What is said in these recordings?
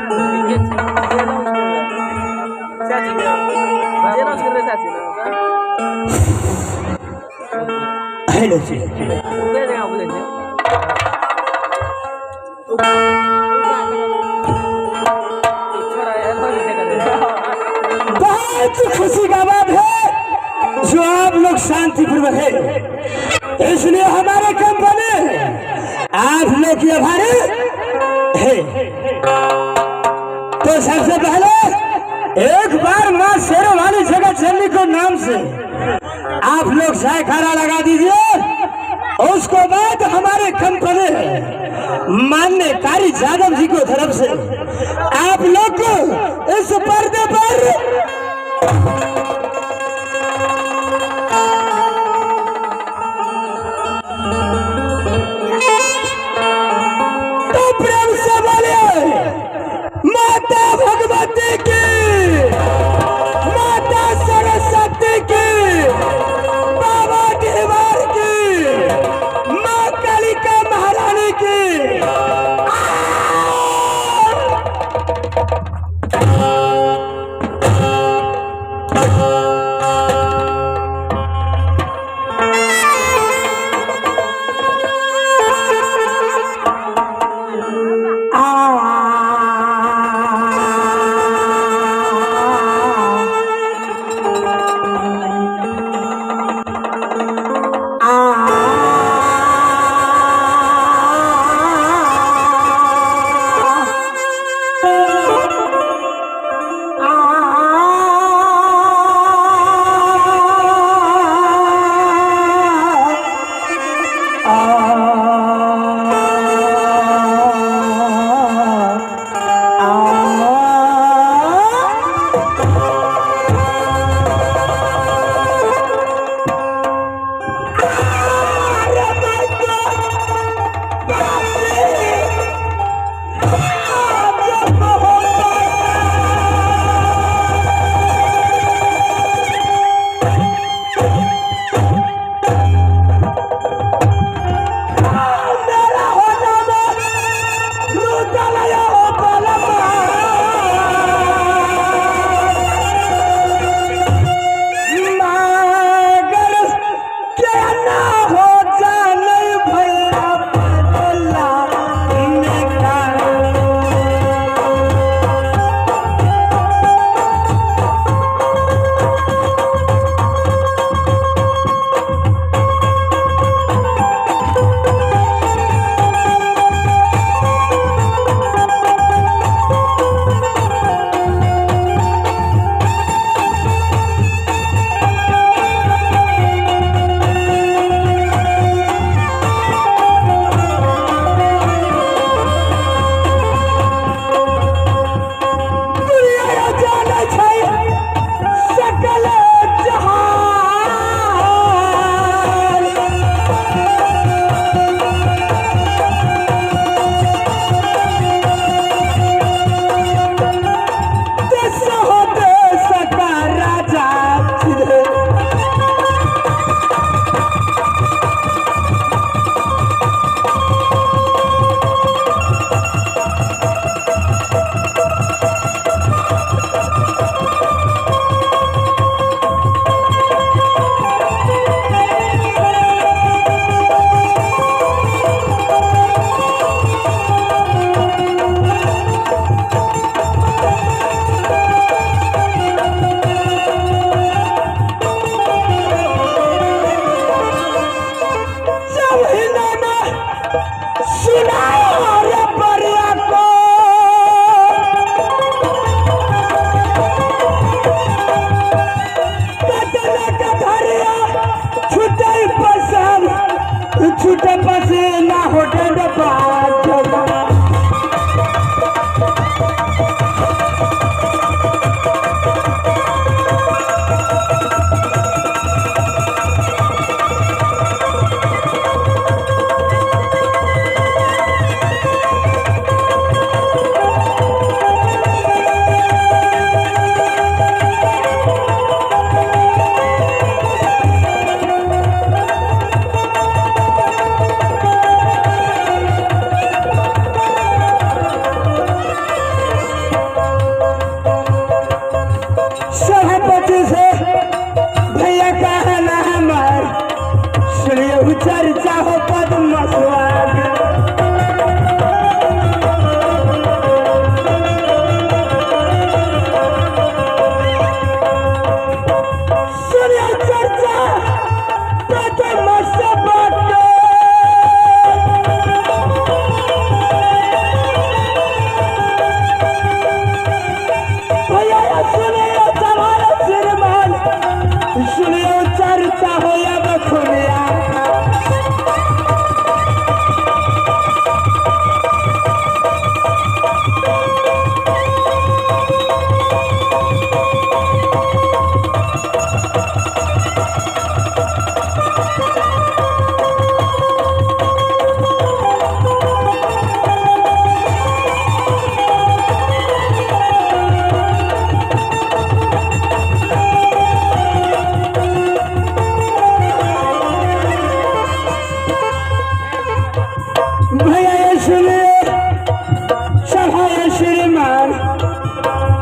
Hello जी। बहुत खुशी का बात है जो आप लोग शांतिपूर्वक है, इसलिए हमारे कंपनी आप लोग की आभारी है। तो सबसे पहले एक बार माँ शेरों वाली जगह चलने को नाम से आप लोग जयकारा लगा दीजिए। उसको बाद हमारे कंपनी मान्य कारी जादव जी को तरफ से आप लोग को इस पर्दे पर तो प्रेम से बोलिए माता भगवती की, माता सरस्वती की, बाबा डिहवार की, माँ कालिका महारानी की।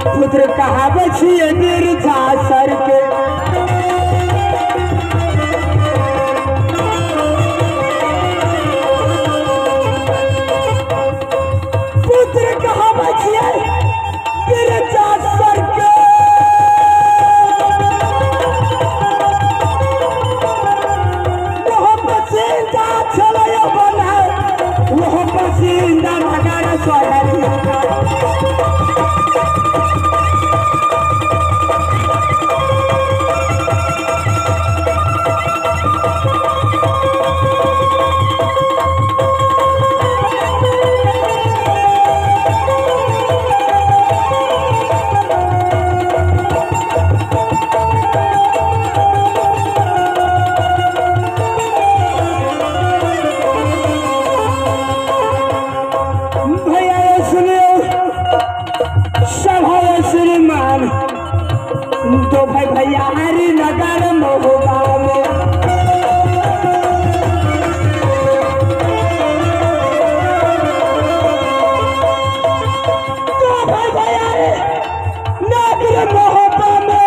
पुत्र कहाबै छियै बिरजा सर के। पुत्र कहाबै छियै बिरजा सर के। ओहो पसिंदा छलै बना, ओहो पसिंदा मगर सोहरिया। भैया ये सुनियो सभा श्रीमान, दो भाई भैया हरि नगर महोबा में। दो भाई भैया नगर महोबा में।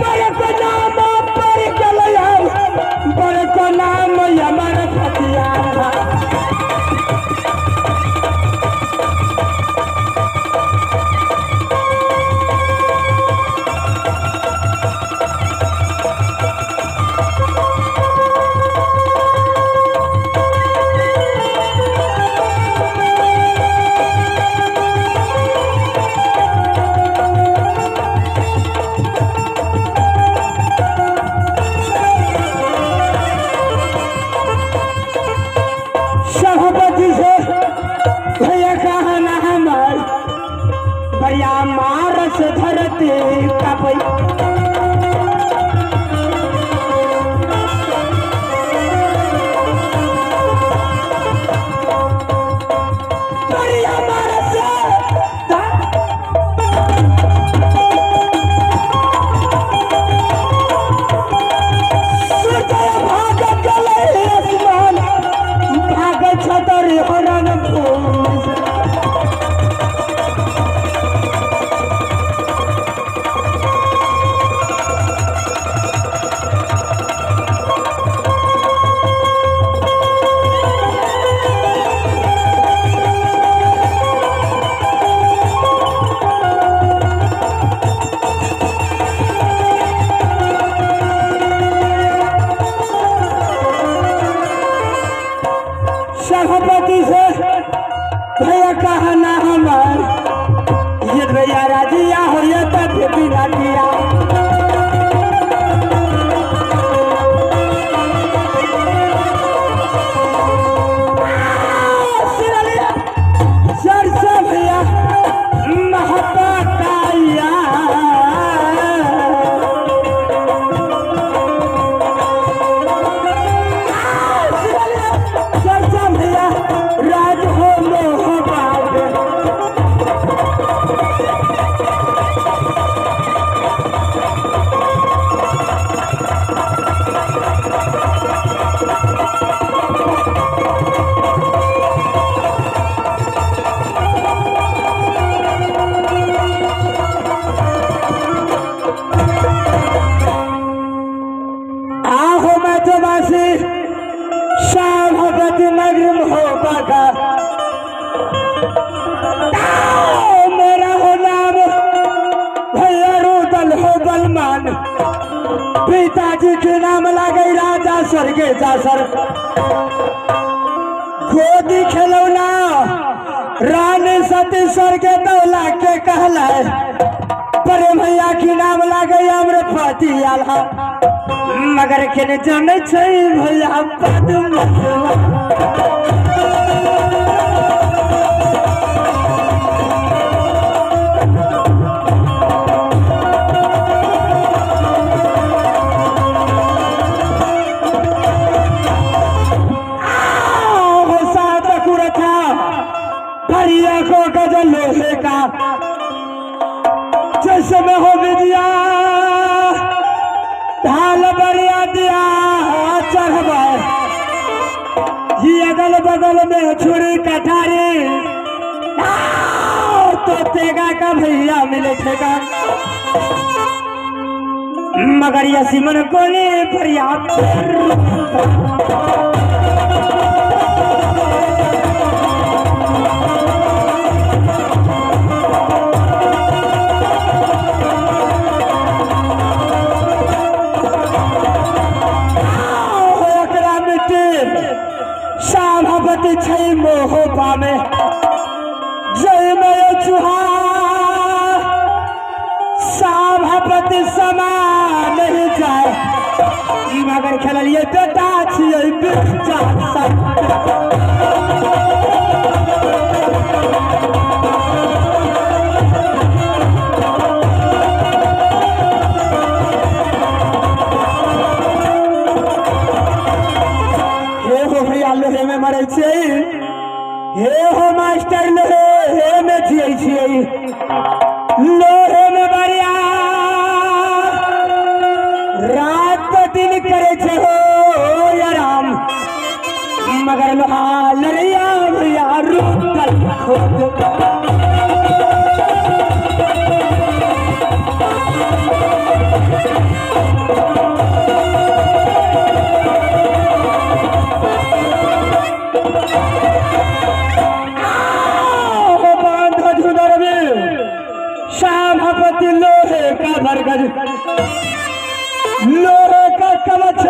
बड़को नाम पर गेलै, बड़को नाम अमर फतिया। सभापति से भैया कहना हमार, भैया मारस धरती कापई। बढ़िया मारस सूरज भाग गेलै आसमान, भाग छतर हरण भूमि से। सभापति से भैया कहना हमार, ये भैया राजिया हो ये तब बिना किया। चर्चा भैया महताया। चर्चा भैया राज हो मोह बाग। आहो मैं तो बासी सभापति नगर हो बागा। मेरा हो नाम भैया रुदल हो बलमान, पिताजी के नाम लागे राजा स्वर्गे जासर। गोदी खेलौना रानी सती स्वर्गे दौला के कहलाए, पर भैया के नाम लागे अमरपति आल्हा। मगर के जानै छै भैया पद्म। हो सात कुरथा भरिया को गज लोहे का, जिसमें हो विद्या ढाल बरिया दिया चढ़वा। ये अगल बगल में छुरी कटारी तो तेगा का भैया मिले ठेका, मगर यह सिमन कोने फरियाद। सभापति छै मोह पामे जय मय चुहा, सभापति समा नहीं जाए, मगर खेलिए बेटा छियै बिच्चा। हे हो भैया लोहे में मरै छियै, हे हो मास्टर लोहे हे में जियै छियै, लोहे में बढ़िया रात दिन करे छै हो आराम, मगर लोहा लड़ैया भैया रूपल खोद। सभापति लोहे का बरगद, लोहे का कवच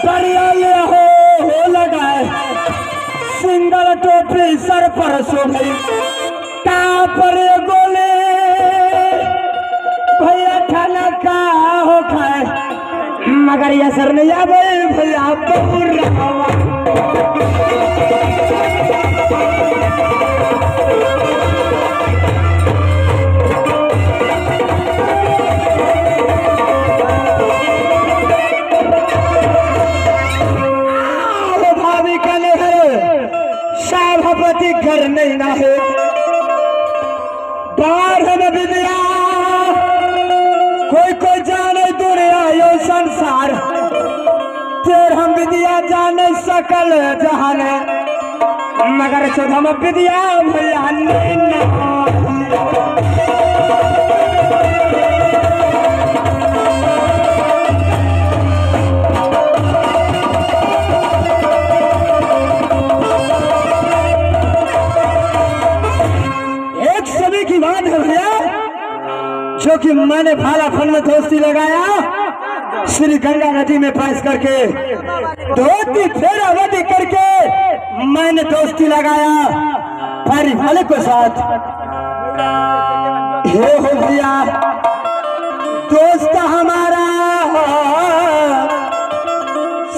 बढ़िया ले हो लगाए, सिंगल टोपी सर पर शोभे, का पर गोले भैया खाना का हो खाए, मगर यह सर नहीं आवे भैया बहुरावा। भाभी कने है सभापति घर नहीं ना है, बाहर में विद्या कोई कोई जाने दुनिया यो संसार, तेर हम विद्या जाने सकल जहान, मगर चौदह विद्या भैया नहीं ना। एक समय की बात है भैया, जो कि मैंने भाला फन में दोस्ती लगाया, श्री गंगा नदी में पास करके धोती फेरावती करके मैंने दोस्ती लगाया पारी वाले को साथ। हे हो भैया दोस्त हमारा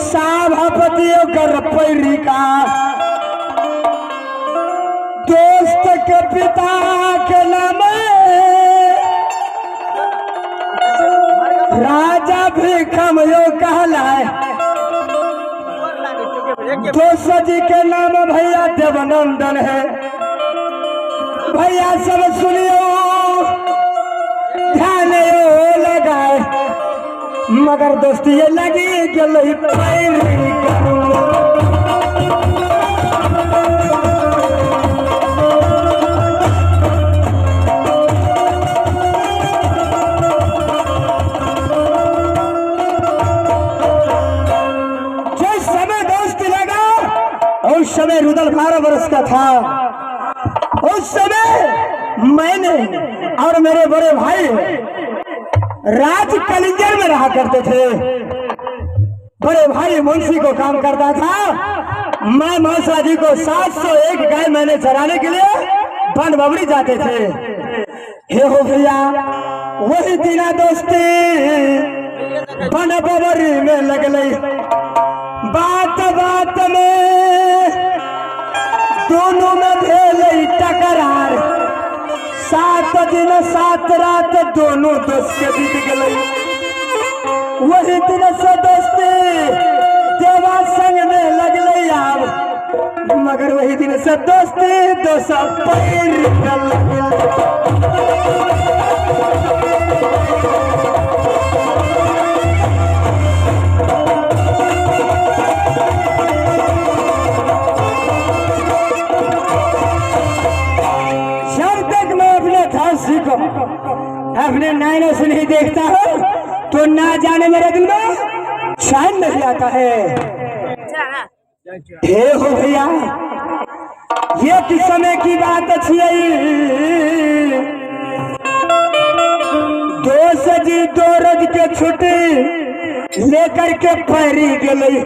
सभापति कर पैरी का, दोस्त के पिता के नाम राजा भीखम यो कहलाए, दोस्त जी के नाम भैया देवनंदन है। भैया सब सुनियो ध्यान यो लगाए, मगर दोस्ती ये लगी गई पैरी करूं। उस समय रुदल 12 बरस का था। उस समय मैंने और मेरे बड़े भाई राज कलिंजर में रहा करते थे। बड़े भाई मुंशी को काम करता था, मैं मौसा जी को 701 गाय मैंने चराने के लिए बन बबरी जाते थे। हे हो भैया वही दिना दोस्ती बन बबरी में लग गई, बात बात में दोनों में भेल टकरार, 7 दिन 7 रात दोनों दोस्त के बीत गए। वही दिन से दोस्ती देवा संग में लगल आब, मगर वही दिन से दोस्ती दोसा पैर गल। अपने नैनों से नहीं देखता हूँ तो ना जाने मेरे दिल में चैन नहीं आता है। हे हो भैया, ये किस समय की बात अच्छी है। दोस्त जी दो रोज के छुट्टी लेकर के पैरी गई।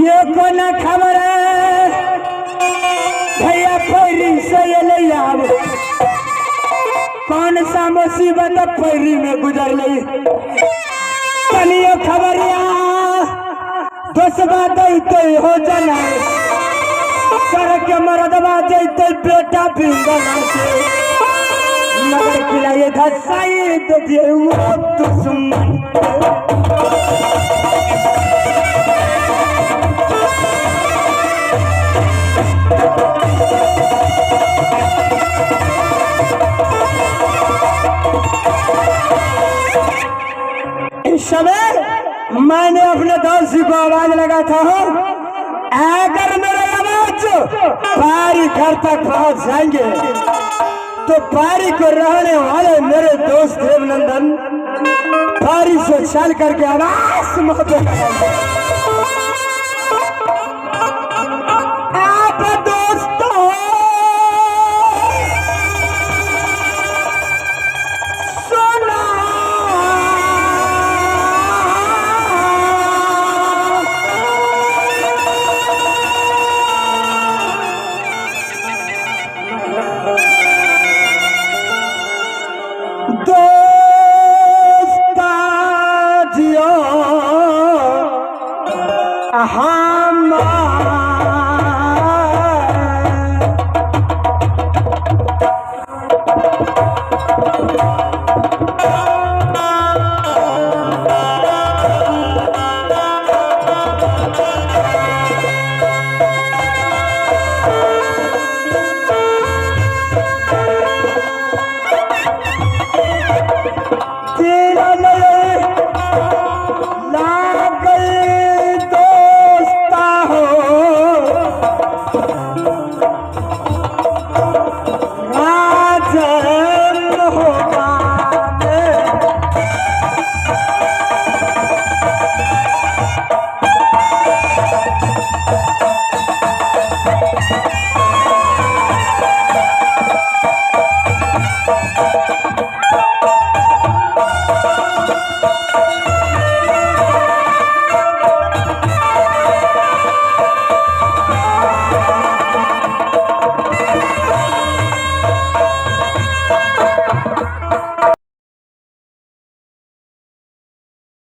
ये कोना खबर है भैया पैरी से ले आव, कौन सा मुसीबत पैरी में गुजर ली। तनियो खबरिया दोसबा दैते हो जना, सर के मरदबा जैते बेटा बिंदना के, मगर खिलाइए धसाई तो दिए वो दुश्मन। इस समय मैंने अपने दोस्त जी को आवाज लगा था हूँ, अगर मेरा आवाज पारी घर तक पहुंच जाएंगे तो पारी को रहने वाले मेरे दोस्त देवनंदन पारी से चल करके आवाज मोहब्बत करेंगे। आप दोस्तों सुना दोस्ता जियो हमार।